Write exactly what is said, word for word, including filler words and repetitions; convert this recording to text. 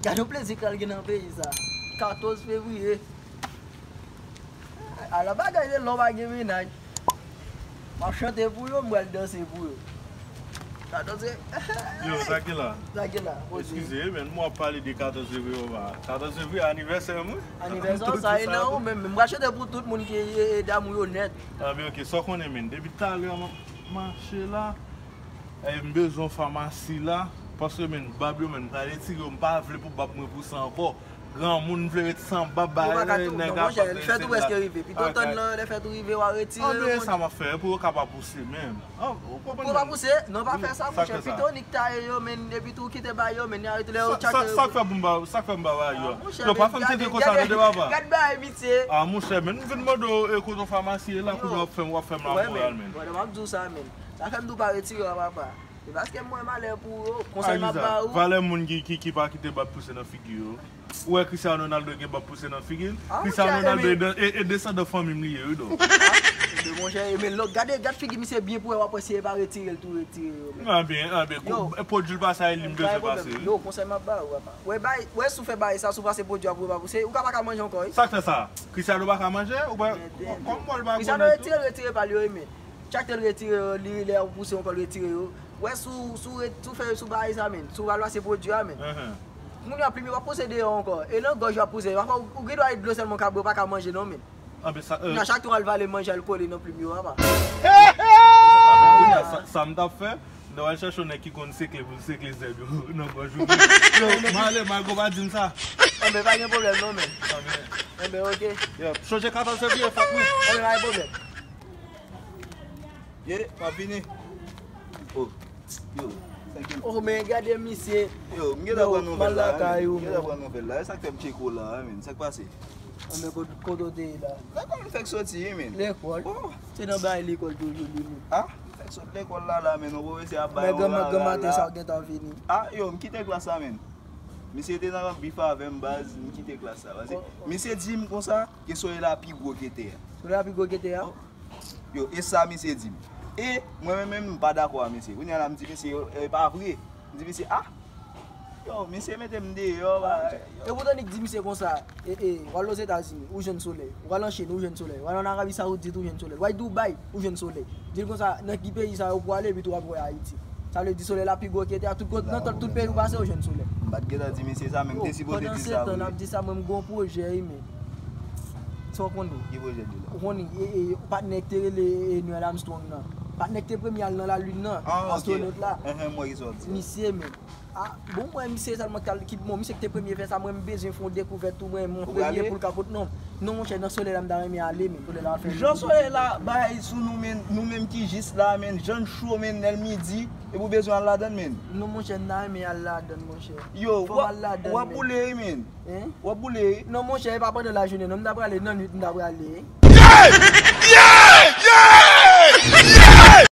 Gade yon plezi k al gen nan peyi sa. Katòz fevriye. Ala bagay de lè w pa gen mennaj. M ap chante pou yo, m pral danse pou yo. Katòz fevriye. Yo, sa ki la? Sa ki la? Eskize, men m w ap pale de katòz fevriye, papa. Katòz fevriye, anivèsè mwen. Anivèsè w sa e nan ou menm. M pral chante pou tout moun ki e, e, damou yo nèt. Ah, men ok, sa w konnen, men. Depi talè, m ap mache la. E m bezwen famasi la. Paske, men, bab yo, men, m pral retire yo, m pa vle pou bab mwen pouse ankò. Granmoun vle ret san bab, ba nèg ap ap fè tou prèske rive. Pito tann nan lè fèt ou rive, w a retire yo. Anben, sa m ap fè pou yo ka pa pouse menm. Pou yo pa pouse, non, pa fè sa, monchè. Pito nik taye yo, men, epi tou kite bay yo, men, y a rete lè yo tchake yo. Sa k fè pou m ba, sa k fè m ba bay yo? Yo pa fè m tete konsa, tande, papa. Gad bay misye. Ah, monchè, men, m vin mande w, e, kote yon famasi ye la, kounye a w ap fè m, w ap fè m lamoral, men. Wè, men, m ap di w sa, men. Sa fè m di w pa retire yo, papa. Se paske m wè malè pou ou, konsèy m ap ba ou. Valè moun ki, ki, ki pa kite bab pouse nan figi yo. Ou wè Cristiano Ronaldo gen bab pouse nan figi l? Cristiano Ronaldo e, e, e desandan fanmi m li ye, wi, do. Ebyen, monchè, ebyen, lòk, gade, gad figi misye byen pou wè, w ap wè si e pa retire l tou, retire yo, men. Anben, anben, pwodui l pa sa e li m bezwen pase, wi. Yo, konsèy m ap ba ou, papa. Wè, bay, wè, si w fè bay sa, si w pase pwodui a pou yo pa pouse, ou ka pa ka manje ankò, wi. Sa k fè sa? Cristiano pa ka manje? Ou pa, kòman l pa gwo nèg tou? Cristiano retire, retire pa l yo, wi, men. Chak te l retire yo, li lè yo pouse ankò l retire yo. Wè sou, sou, sou fè, sou bagay sa, men. Sou al pase pwodui a, men. Kounye a plim yo pa pouse deyò ankò. E nan gòj yo ap pouse. Pafwa, ou, ou gen dwa e dlo sèlman ka bwè, ou pa ka manje non, men. Anben sa, kounye a chak tan w al vale manje al kole nan plim yo, apa. Kounye a sa, sa m t ap fè, m t ap al chèche yon nèg ki konn sekle pou l sekle zèb yo nan gòj ou. Yo, m ale, Marco pa di m sa. Anben, pa gen pwoblèm non, men. Anben, ok. Yo, chonje katòz fevriye, fèt mwen. Anben, pa gen pwoblèm. Ye, m ap vini. Oh, yo, thank you. Oh, men gade misye. Yo, m gentan pran nouvèl la, men. M gentan pran nouvèl la. E sa k fè m tcheke w la, men. Sa k pase? Anben, kote, kote w te ye la? Lekòl m fèk soti, men. Lekòl? Oh. Se nan bagay lekòl toujou li, men. Ah, m fèk sot lekòl la, la, men. Nou pwofesè ap bay yon rara la. Granmaten sa w gentan vini. Ah, yo, m kite klas la, men. Misye te nan bif avè m, baz, m kite klas la. Paske misye di m konsa, ke solèy la pi gwo ke tè a. Solèy la pi gwo ke tè a? Yo, e sa misye di m. E mwen menm, menm, m pa dakò a misye. Kounye a la, m di misye, yo, e pa vre. M di misye, ah! Yo, misye mete m deyò, ba. E poutan nik di misye konsa, e, e, w al Ozetazini, ou jwenn solèy. W al an Chin, ou jwenn solèy. W al an Arabi Sawoudit, ou jwenn solèy. W al Dubai, ou jwenn solèy. Di l konsa, nan ki peyi sa yo pou ale, epi tou w ap wè Ayiti. Sa vle di solèy la pi gwo ke tè a, tout kote, nan tout peyi ou pase, ou jwenn solèy. M pa t gentan di misye sa, men m te sipoze di sa, wi. Pandan se tan, n ap di sa, mwen, m gon pwojè, wi, men. Sa w konnen. Ki pwojè de la? Ou konnen, e, e, patnè k te rele, e, Neil Armstrong nan. Patnè k te premye al nan lalin nan, astwonot la. Ah, ok. Enhen, m wè ki sa w ap di. Misye, men. Ah, bon, mwen, misye sèlman k t al, ki, bon, misye k te premye fè sa, mwen, m bezwen fè yon dekouvèt tou, mwen, mwen premye pou l ka pot, non. Non, monchè, nan solèy la, m ta renmen ale, men, solèy la ap fè. Jan solèy la bay sou nou, men, nou menm ki jis la, men, jan cho, men, lè l midi, epi w bezwen al ladann, men. Non, monchè, m ta renmen al ladann, monchè. Yo, w ap boule, wi, men. Hein? W ap boule, wi. Non, monchè, e pa pandan lajounen, non, m ta prale, nan nwit, m ta prale. Yeah! Yeah! Yeah! Yeah!